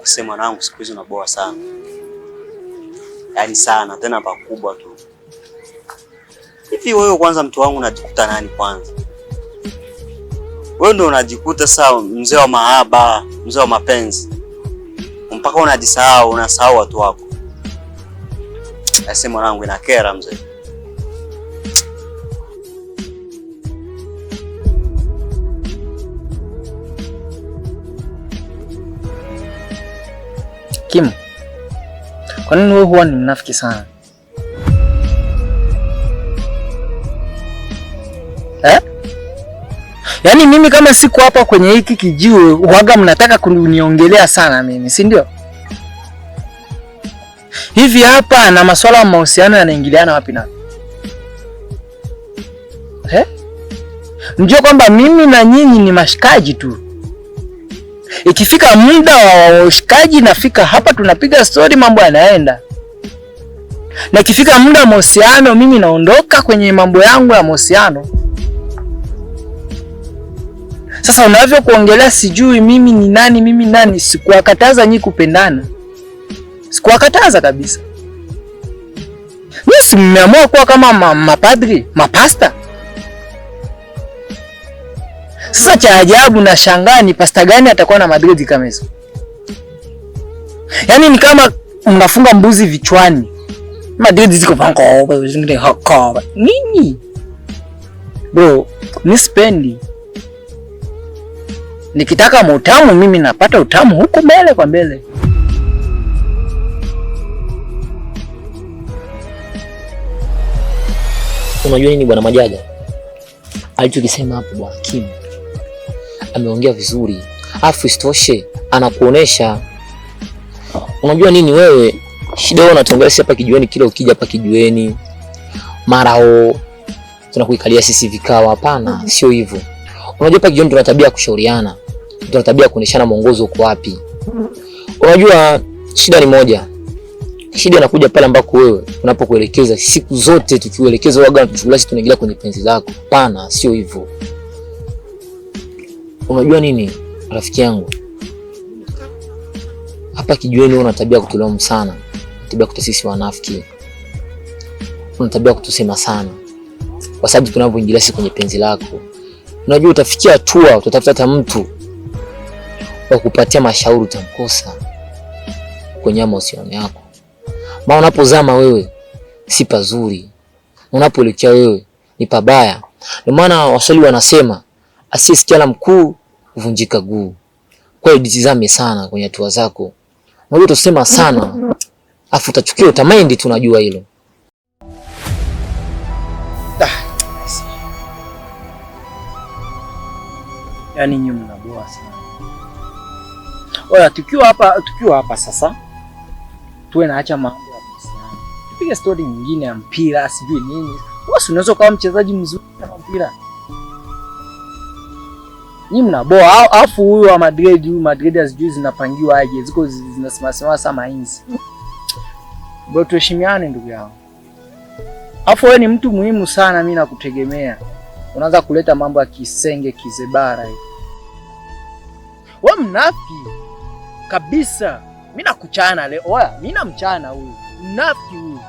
Sema mwanangu, siku hizi unaboa sana, yaani sana tena pakubwa tu. Hivi wewe kwanza, mtu wangu, unajikuta nani kwanza? Wewe ndio unajikuta sasa mzee wa mahaba, mzee wa mapenzi, mpaka unajisahau, unasahau watu wako. Sema mwanangu, inakera mzee. Kim, kwa nini wewe huwa ni mnafiki sana eh? Yaani mimi kama siku hapa kwenye hiki kijiwe huaga mnataka kuniongelea sana mimi, si ndio? Hivi hapa na masuala ya mahusiano yanaingiliana wapi na eh? Mjue kwamba mimi na nyinyi ni mashikaji tu. Ikifika muda wa ushikaji nafika hapa, tunapiga story, mambo yanaenda. Na ikifika muda wa mahusiano, mimi naondoka kwenye mambo yangu ya mahusiano. Sasa unavyokuongelea sijui mimi ni nani, mimi nani, sikuwakataza nyinyi kupendana, sikuwakataza kabisa. Mimi si mmeamua kuwa kama mapadri, mapasta. Sasa cha ajabu na shangaa ni pasta gani atakuwa na Madrid kama hizo? Yaani ni kama mnafunga mbuzi vichwani. Madrid ziko pango, zingine hako. Nini? Bro, ni spendi. Nikitaka mutamu mimi napata utamu huko mbele kwa mbele. Unajua nini bwana Majaja? Alichokisema hapo bwana Kim ameongea vizuri, afu isitoshe anakuonesha. Unajua nini wewe, shida wewe unatuongelea sisi hapa kijiweni, kila ukija hapa kijiweni mara o tunakuikalia sisi vikao. Hapana, sio hivyo. Unajua hapa kijiweni tuna tabia ya kushauriana, tuna tabia ya kuoneshana mwongozo uko wapi. Unajua shida ni moja, shida inakuja pale ambako wewe unapokuelekeza. Siku zote tukiuelekeza waga tunachukulia sisi tunaingilia kwenye penzi lako. Hapana, sio hivyo. Unajua nini rafiki yangu, hapa kijiweni una tabia kutulaumu sana, tabia kutusisi wanafiki, una tabia kutusema sana, kwa sababu tunavyoingilia sisi kwenye penzi lako. Unajua utafikia hatua utatafuta hata mtu wa kupatia mashauri utamkosa kwenye mahusiano yako, maana unapozama wewe si pazuri, unapoelekea wewe ni pabaya. Ndio maana Waswahili wanasema asiyesikia la mkuu huvunjika guu. Kwa hiyo jitizame sana kwenye hatua zako. Unajua utasema sana afu utachukia, utamind tu, unajua hilo. Yaani nyinyi mnaboa sana. Oya, tukiwa hapa sasa tuwe naacha mambo ya mahusiano. Tupige story nyingine ya mpira, sijui nini. Wewe unaweza kuwa mchezaji mzuri wa mpira. Nyinyi mnaboa. Alafu huyu wa Madrid, huyu Madrid azijui zinapangiwa aje, ziko zinasimama simama sama inzi. Bro, tuheshimiane ndugu yangu. Alafu wewe ni mtu muhimu sana, mimi nakutegemea. Unaanza kuleta mambo ya kisenge kizebara hivi. Wewe mnafiki kabisa. Mimi nakuchana leo. Oya, mimi namchana huyu. Mnafiki huyu.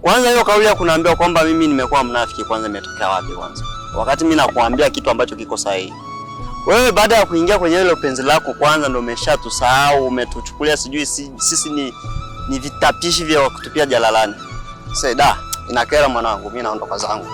Kwanza hiyo kauli ya kunaambia kwamba mimi nimekuwa mnafiki kwanza imetokea wapi kwanza? Wakati mimi nakuambia kitu ambacho kiko sahihi. Wewe baada ya kuingia kwenye ile penzi lako kwanza ndio umeshatusahau, umetuchukulia sijui sisi ni vitapishi vya kutupia jalalani. Sasa da, inakera mwanangu, mimi naondoka zangu.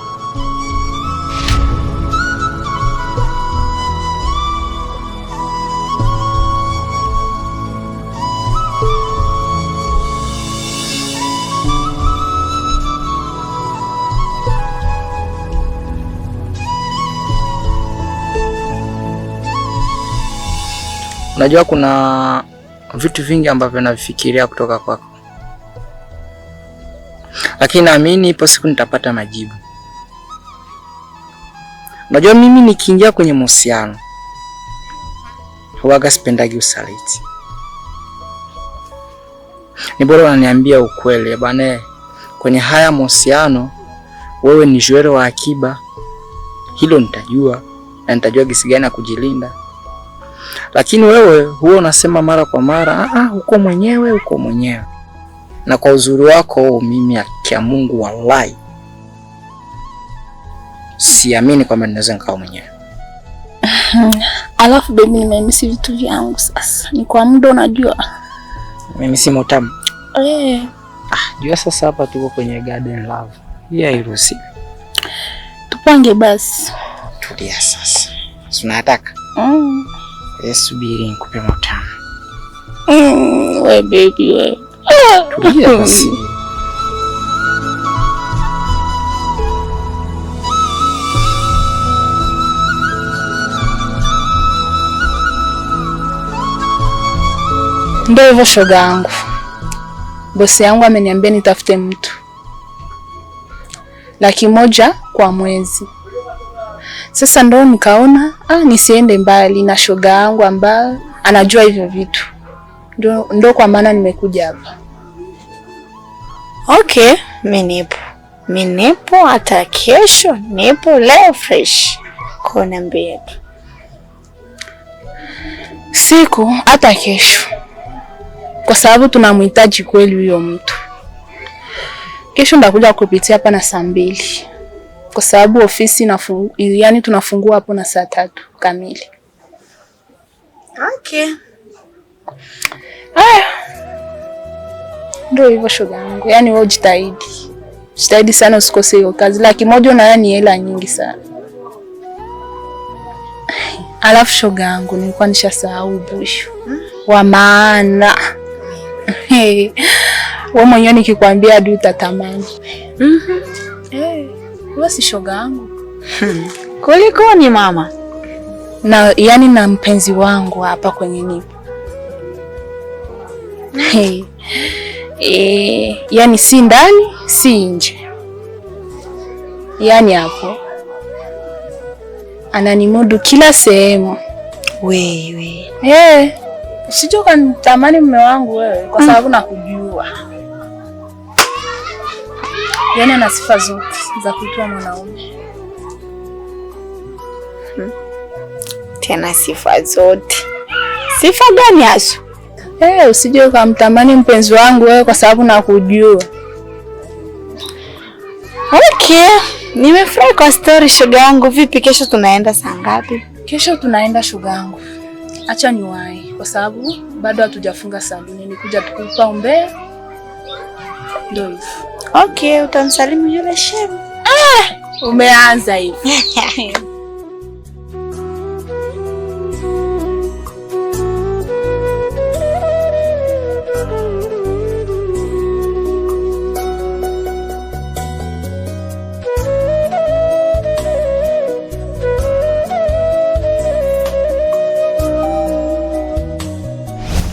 Unajua kuna vitu vingi ambavyo navifikiria kutoka kwako, lakini naamini ipo siku nitapata majibu. Unajua mimi nikiingia kwenye mahusiano huwaga sipendagi usaliti. Ni bora unaniambia ukweli bwana, kwenye haya mahusiano wewe ni juero wa akiba. Hilo nitajua na nitajua gisi gani ya kujilinda. Lakini wewe huwa unasema mara kwa mara, uko mwenyewe, uko mwenyewe. Na kwa uzuri wako mimi haki Mungu wallahi siamini kwamba ninaweza nikawa mwenyewe. Alafu baby, nimemisi vitu vyangu sasa. Ni kwa muda unajua. Mimi si mtamu. Eh. Jua sasa hapa tuko kwenye garden love. Hii hairuhusiwi. Tupange basi. Tulia sasa. Si unataka? Subiri nikupe mtamu. We baby we. Tulia basi. Ndio hivyo shoga yangu. Bosi yangu ameniambia nitafute mtu 100,000 kwa mwezi. Sasa ndo nikaona nisiende mbali na shoga yangu ambaye anajua hivyo vitu. Ndo kwa maana nimekuja hapa. Okay, mimi nipo. Mimi nipo hata kesho, nipo leo fresh. Kwa niambie tu. Siku hata kesho. Kwa sababu tunamhitaji kweli huyo mtu. Kesho ndakuja kupitia hapa na saa 2. Kwa sababu ofisi yani tunafungua hapo na saa 3 kamili. Okay. Aya. Ndio hivyo shoga yangu. Yaani wewe jitahidi. Jitahidi sana usikose hiyo kazi. 100,000 na ni hela nyingi sana. Alafu shoga yangu nilikuwa nishasahau bushu wa maana. Wewe mwenyewe nikikwambia hadi utatamani. Wewe si shoga yangu. Kuliko ni mama. Na yani na mpenzi wangu hapa kwenye nipo. Yani si ndani, si nje. Yani hapo ananimudu kila sehemu. Wewe. Usije ukanitamani mume wangu wewe kwa sababu nakujua. Yaani ana sifa zote za kuitwa mwanaume. Tena sifa zote. Sifa gani haso? Usije ukamtamani mpenzi wangu wewe kwa sababu nakujua. Okay, nimefurahi kwa story shoga yangu. Vipi kesho tunaenda saa ngapi? Kesho tunaenda shoga yangu. Acha niwahi kwa sababu bado hatujafunga saluni, nikuja tukupa umbea. Ndio hivyo. Okay, utamsalimu yule shemu. Umeanza hivi.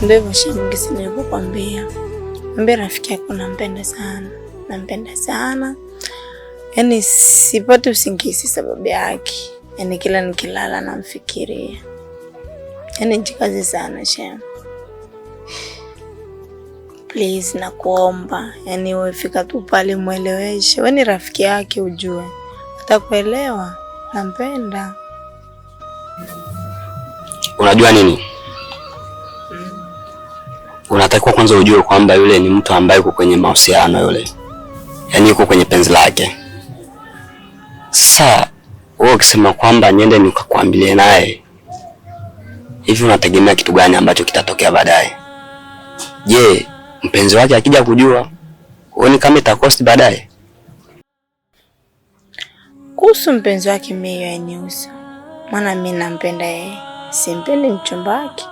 Ndio hivyo shemu, gisi nilivyokuambia. Mwambie rafiki yako nampenda sana. Nampenda sana. Yaani sipati usingizi sababu yake. Yaani kila nikilala namfikiria. Yaani jikaze sana shemu. Please nakuomba. Yaani wewe fika tu pale mueleweshe. Wewe ni rafiki yake ujue. Atakuelewa. Nampenda. Unajua nini? Unatakiwa kwanza ujue kwamba yule ni mtu ambaye yuko kwenye mahusiano yule. Yaani yuko kwenye penzi lake. Sasa wewe ukisema kwamba niende nikakwambie naye, hivi unategemea kitu gani ambacho kitatokea baadaye? Je, mpenzi wake akija kujua, huoni kama itakosti baadaye? Kuhusu mpenzi wake mimi hainihusu. Maana mimi nampenda yeye, simpendi mchumba wake.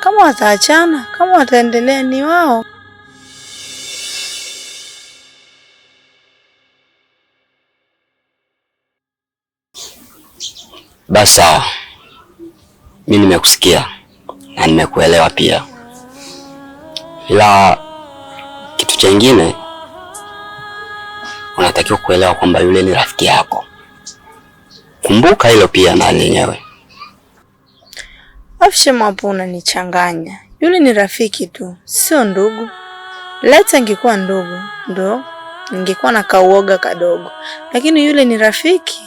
Kama wataachana, kama wataendelea ni wao. Basi sawa. Mimi nimekusikia na nimekuelewa pia. Ila kitu chengine unatakiwa kuelewa kwamba yule ni rafiki yako. Kumbuka hilo pia na lenyewe. Afshem, hapo unanichanganya. Yule ni rafiki tu, sio ndugu. Leta ingekuwa ndugu, ndo ningekuwa na kauoga kadogo. Lakini yule ni rafiki.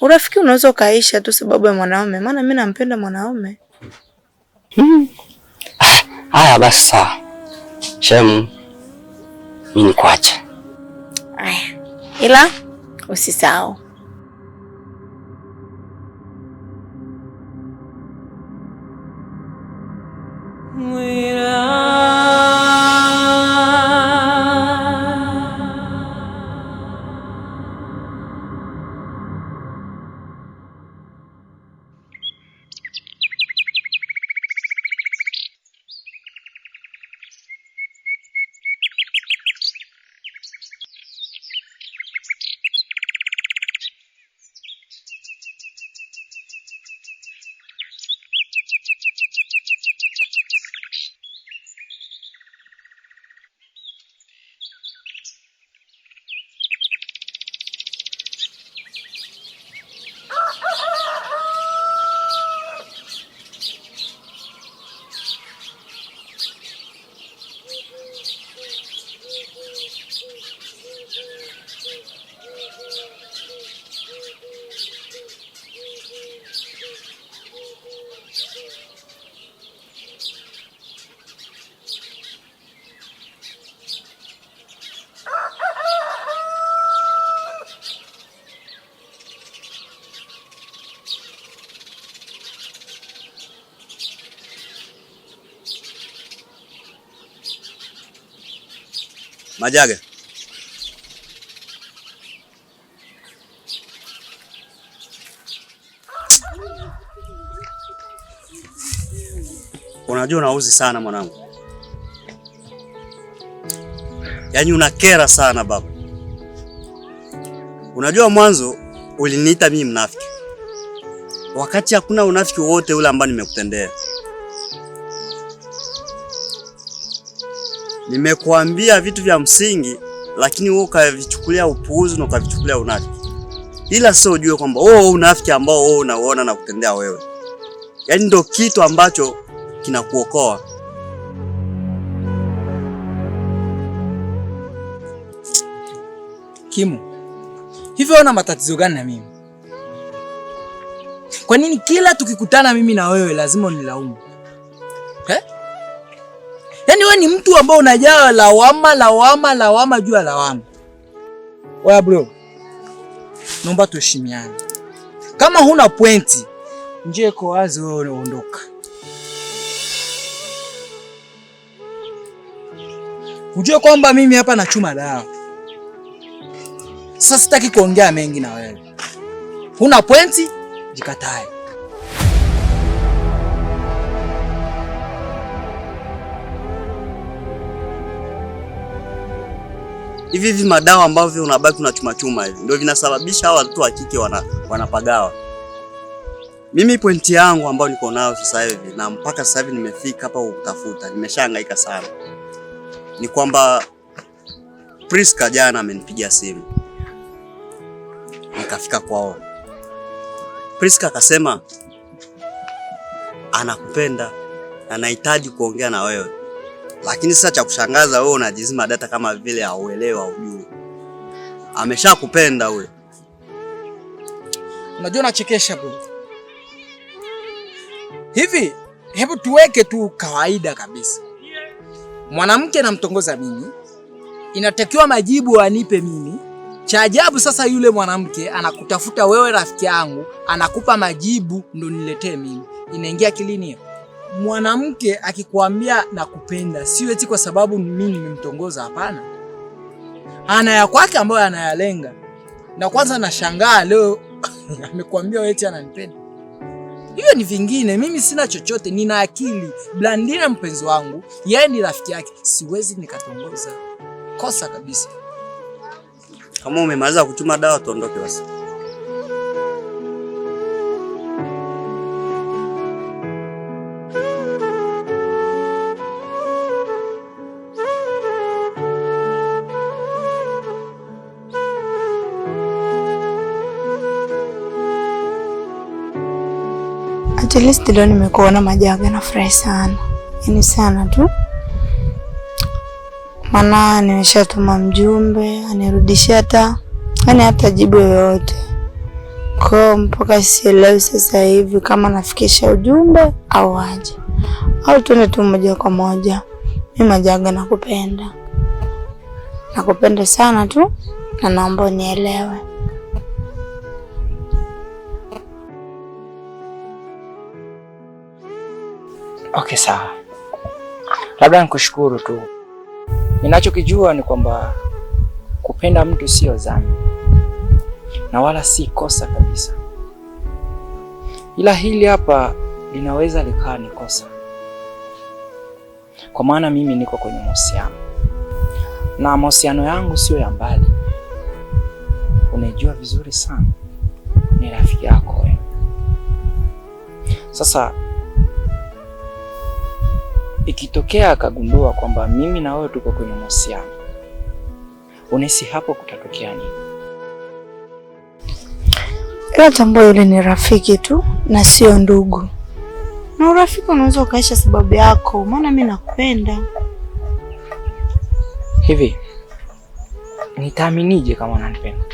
Urafiki unaweza ukaisha tu sababu ya mwanaume, maana mimi nampenda mwanaume. Haya basi sawa. Shemu, mimi nikuache. Aya, ila usisahau. Majaga, unajua unauzi sana mwanangu, yaani unakera sana baba. Unajua mwanzo uliniita mimi mnafiki, wakati hakuna unafiki wowote ule ambao nimekutendea. Nimekuambia vitu vya msingi, lakini wewe ukavichukulia upuuzi na ukavichukulia unafiki. Ila sio ujue kwamba wewe unafiki ambao wewe unauona na kutendea wewe, yaani ndio kitu ambacho kinakuokoa. Kimu, hivyo una matatizo gani na mimi? Kwa nini kila tukikutana mimi na wewe lazima unilaumu? Eh? Yaani wewe ni mtu ambao unajaa lawama, lawama, lawama juu ya lawama. Oya bro, naomba tuheshimiane. Kama huna pointi, njia iko wazi, wewe unaondoka. Ujue kwamba mimi hapa nachuma dawa. Sasa sitaki kuongea mengi na wewe. Huna pointi, jikatae. Hivi hivi madawa ambavyo unabaki unachuma chuma hivi ndio vinasababisha hawa watoto wa kike wanapagawa. Mimi pointi yangu ambayo niko nayo sasa hivi na mpaka sasa hivi nimefika hapa kukutafuta, nimeshahangaika sana, ni kwamba Priska jana amenipigia simu, nikafika kwao. Priska akasema anakupenda, anahitaji kuongea na wewe. Lakini sasa cha kushangaza wewe unajizima data kama vile hauelewi haujui. Ameshakupenda huyo. Unajua unachekesha bro. Hivi hebu tuweke tu kawaida kabisa. Mwanamke namtongoza mimi, inatakiwa majibu anipe mimi. Cha ajabu sasa, yule mwanamke anakutafuta wewe rafiki yangu, anakupa majibu ndo niletee mimi. Inaingia akilini hiyo? Mwanamke akikwambia nakupenda, sio eti kwa sababu mimi nimemtongoza, hapana. Ana ya kwake ambayo anayalenga. Na kwanza nashangaa leo amekwambia eti ananipenda. Hiyo ni vingine, mimi sina chochote, nina akili. Blandina mpenzi wangu, yeye ni rafiki yake, siwezi nikatongoza. Kosa kabisa. Kama umemaliza kuchuma dawa tuondoke basi. At least leo nimekuona Majaga, nafurahi sana, yaani sana tu, maana nimeshatuma mjumbe anirudishie hata yaani hata jibu yoyote. Kwa mpaka sielewi sasa hivi kama nafikisha ujumbe au aje, au tuende tu moja kwa moja. Mimi Majaga nakupenda, nakupenda sana tu, na naomba unielewe. Okay, sawa. Labda nikushukuru tu. Ninachokijua ni kwamba kupenda mtu sio dhambi na wala si kosa kabisa, ila hili hapa linaweza likawa ni kosa, kwa maana mimi niko kwenye mahusiano na mahusiano yangu sio ya mbali. Unaijua vizuri sana, ni rafiki yako wewe. Sasa ikitokea akagundua kwamba mimi na wewe tuko kwenye mahusiano, unahisi hapo kutatokea nini? Ila tambua yule ni rafiki tu na sio ndugu, na urafiki unaweza ukaisha sababu yako, maana mimi nakupenda. Hivi nitaaminije kama unanipenda?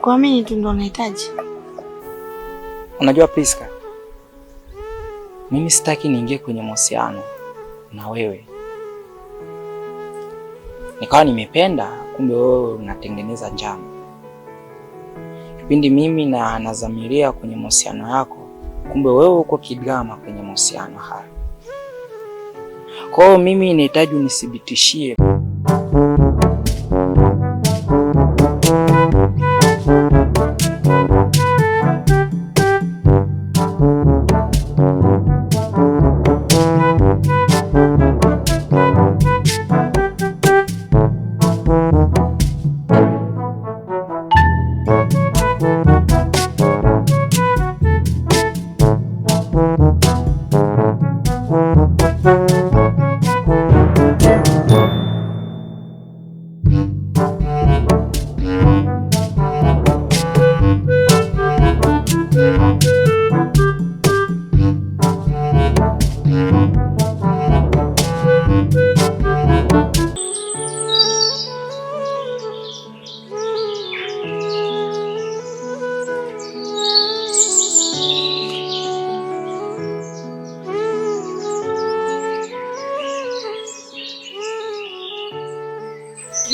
Kuamini tu ndo unahitaji. Unajua Priska, mimi sitaki niingie kwenye mahusiano na wewe nikawa nimependa, kumbe wewe unatengeneza njama. Kipindi mimi na nazamiria kwenye mahusiano yako, kumbe wewe uko kidrama kwenye mahusiano haya. Kwa hiyo mimi nahitaji unithibitishie.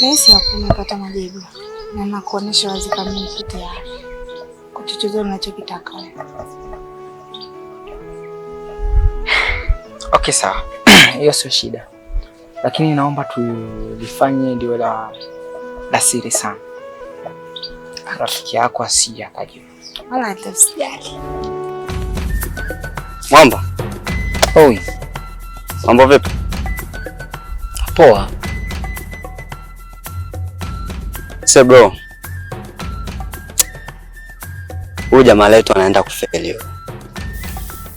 Nahisi hapo umepata majibu na nakuonyesha wazi kama niko tayari kwa chochote unachokitaka wewe. Okay, sawa. Hiyo sio shida, lakini naomba tulifanye liwe la siri sana, rafiki yako asije akajua. Wala hata usijali. Mwamba. Oi. Mambo vipi? Poa. Se bro, huyu jamaa letu anaenda kufeli.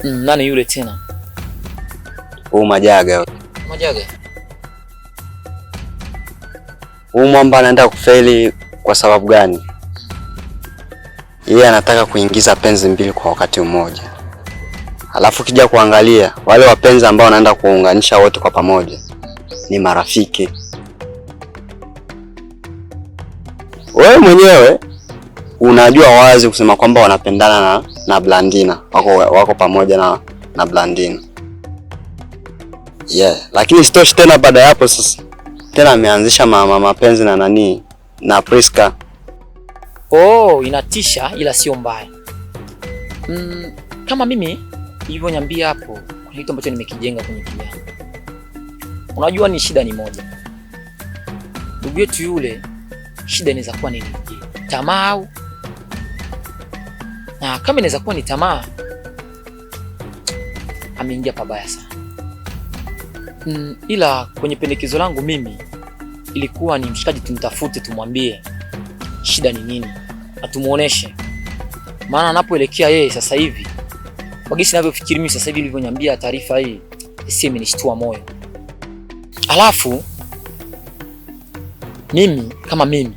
Nani yule tena? Huyu Majaga. Majaga. Huyu mwamba anaenda kufeli kwa sababu gani? Yeye anataka kuingiza penzi mbili kwa wakati mmoja. Alafu kija kuangalia wale wapenzi ambao wanaenda kuunganisha wote kwa pamoja ni marafiki. Wewe mwenyewe unajua wazi kusema kwamba wanapendana na Blandina, wako pamoja na Blandina. Yeah, lakini sitoshi tena baada ya hapo sasa tena ameanzisha mapenzi na nani na Priska. Oh, inatisha ila sio mbaya. Kama mimi ilivyoniambia hapo, kuna kitu ambacho nimekijenga kwenye akili yangu. Unajua ni shida ni moja. Ndugu yetu yule, shida inaweza kuwa ni nini? Tamaa au? Na kama inaweza kuwa ni tamaa, ameingia pabaya sana. Ila kwenye pendekezo langu mimi ilikuwa ni mshikaji tumtafute, tumwambie shida ni nini na tumuoneshe, maana anapoelekea yeye sasa hivi, kwa jinsi ninavyofikiri mimi sasa hivi ulivyoniambia taarifa hii, si imenishtua moyo. Alafu mimi kama mimi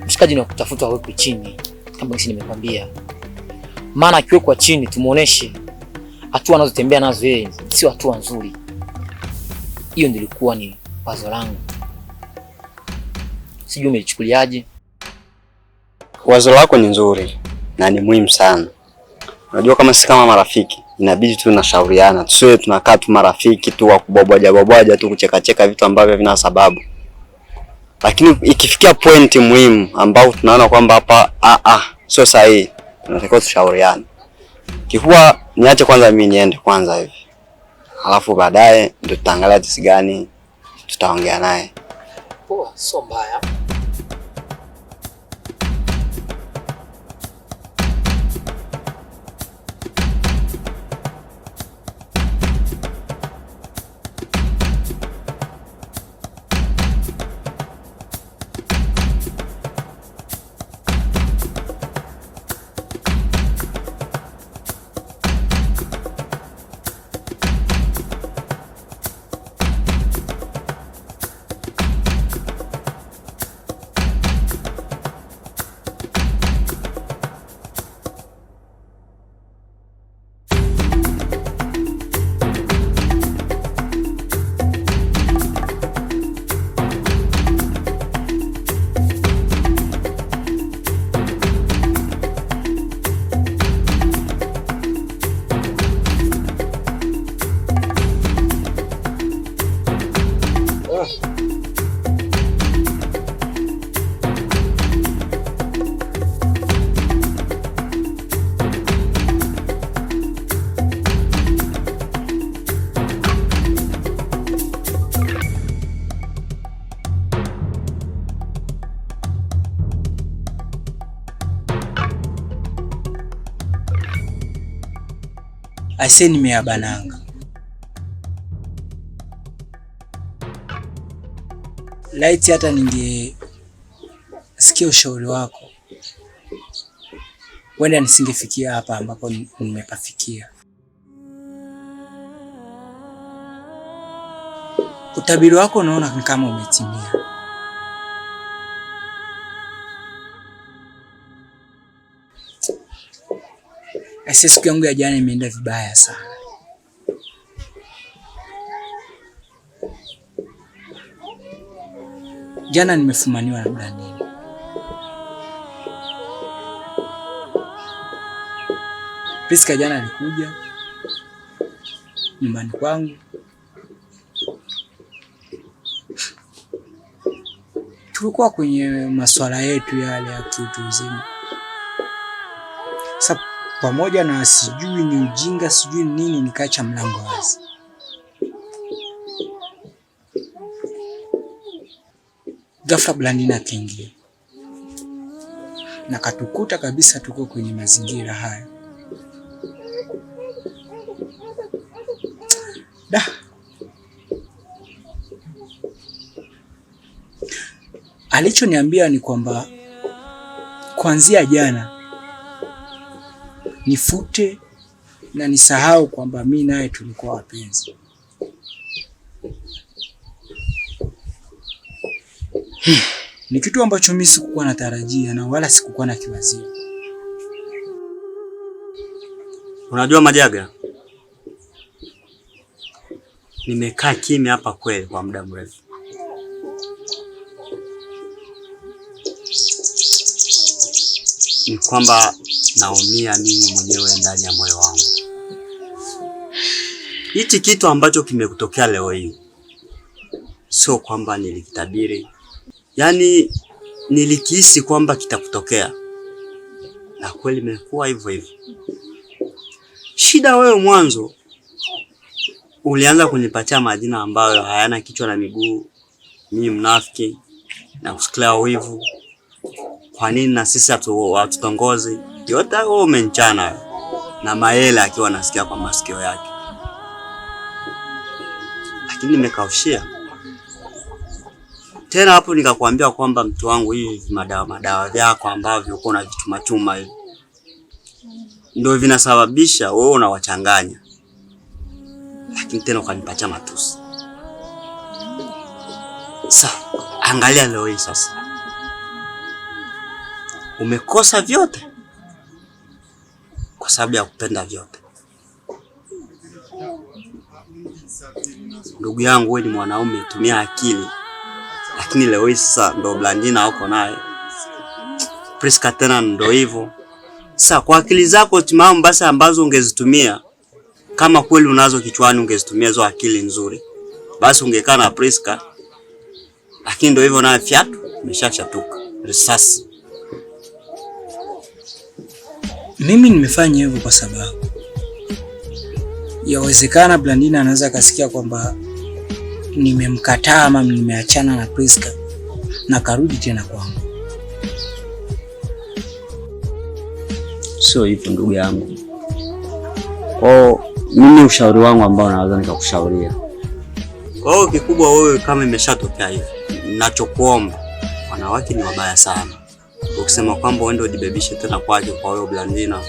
mshikaji ni kutafuta awekwe chini kama jinsi nimekwambia, maana akiwekwa chini tumuoneshe hatua anazotembea nazo yeye sio hatua nzuri. Hiyo ndio ilikuwa ni wazo langu, sijui umelichukuliaje. Wazo lako ni nzuri na ni muhimu sana. Unajua kama sisi kama marafiki inabidi tu tunashauriana, tusiwe tunakaa tu marafiki tu wa kubwabwaja bwabwaja tu kucheka cheka vitu ambavyo vina sababu. Lakini ikifikia pointi muhimu ambao tunaona kwamba hapa sio sahihi, tunatakiwa tushauriane. Kikubwa niache kwanza mimi niende kwanza hivi. Alafu baadaye ndio tutaangalia jinsi gani tutaongea naye. Poa, sio mbaya. Aise, nimeyabananga. Laiti hata ningesikia ushauri wako, wenda nisingefikia hapa ambapo nimepafikia. Utabiri wako unaona ni kama umetimia. Aise, siku yangu ya jana imeenda vibaya sana. Jana nimefumaniwa na Blandini. Priska jana alikuja nyumbani kwangu. Tulikuwa kwenye masuala yetu yale ya kiutu uzima. Sasa pamoja na sijui ni ujinga sijui nini, nikaacha mlango wazi. Ghafla Blandina akaingia na katukuta kabisa tuko kwenye mazingira hayo. Da, alichoniambia ni kwamba kuanzia jana nifute na nisahau kwamba mimi naye tulikuwa wapenzi. Ni kitu ambacho mimi sikukuwa natarajia na wala sikukuwa nakiwazia. Unajua Majaga, nimekaa kimya hapa kweli kwa muda mrefu. Ni kwamba naumia mimi mwenyewe ndani ya moyo wangu. Hichi kitu ambacho kimekutokea leo hii sio kwamba nilikitabiri, yaani nilikihisi kwamba kitakutokea, na kweli imekuwa hivyo hivyo. Shida wewe mwanzo ulianza kunipatia majina ambayo hayana kichwa na miguu, mimi mnafiki na kusikia wivu. Kwa nini na sisi hatutongozi? Yote wewe umenchana na Maela akiwa anasikia kwa masikio yake, lakini nimekaushia tena hapo. Nikakwambia kwamba mtu wangu, hivi madawa vyako ambavyo uko na vichuma chuma hivi ndio vinasababisha wewe unawachanganya, lakini tena ukanipatia matusi. Sasa angalia leo hii sasa umekosa vyote kwa sababu ya kupenda vyote. Ndugu yangu, wewe ni mwanaume, tumia akili. Lakini leo hii sasa ndo Blandina uko naye. Priska tena ndo hivyo. Sasa kwa akili zako timamu basi ambazo ungezitumia kama kweli unazo kichwani, ungezitumia hizo akili nzuri, basi ungekaa na Priska, lakini ndo hivyo, naye fyatu imeshafyatuka risasi. Mimi nimefanya hivyo kwa sababu yawezekana Blandina anaweza akasikia kwamba nimemkataa ama nimeachana na Priska na karudi tena kwangu. Sio hivyo ndugu yangu. Kwa mimi ushauri wangu ambao naweza nikakushauria, Kwa hiyo kikubwa wewe, kama imeshatokea hivi, ninachokuomba, wanawake ni wabaya sana. Ukisema kwamba uende ujibebishe tena kwake kwa huyo Blandina,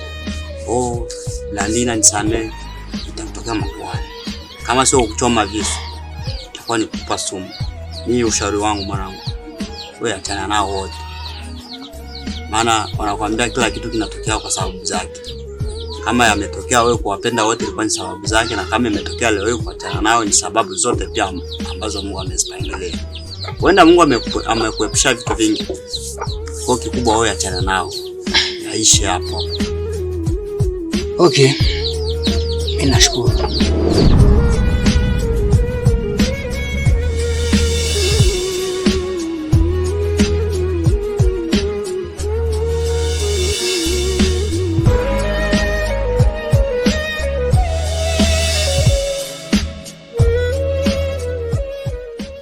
oh Blandina nisamee, itakutokea makuani. Kama sio kuchoma visu, itakuwa ni kukupa sumu. Mimi ushauri wangu mwanangu, wewe achana nao wote, maana wanakuambia kila kitu kinatokea kwa sababu zake. Kama yametokea wewe kuwapenda wote ilikuwa ni sababu zake, na kama imetokea leo wewe kuachana nao ni sababu zote pia ambazo Mungu amezipangilia. Huenda Mungu amekuepusha vitu vingi. Kwa kikubwa wewe achana nao, yaishe hapo. Okay, mimi nashukuru.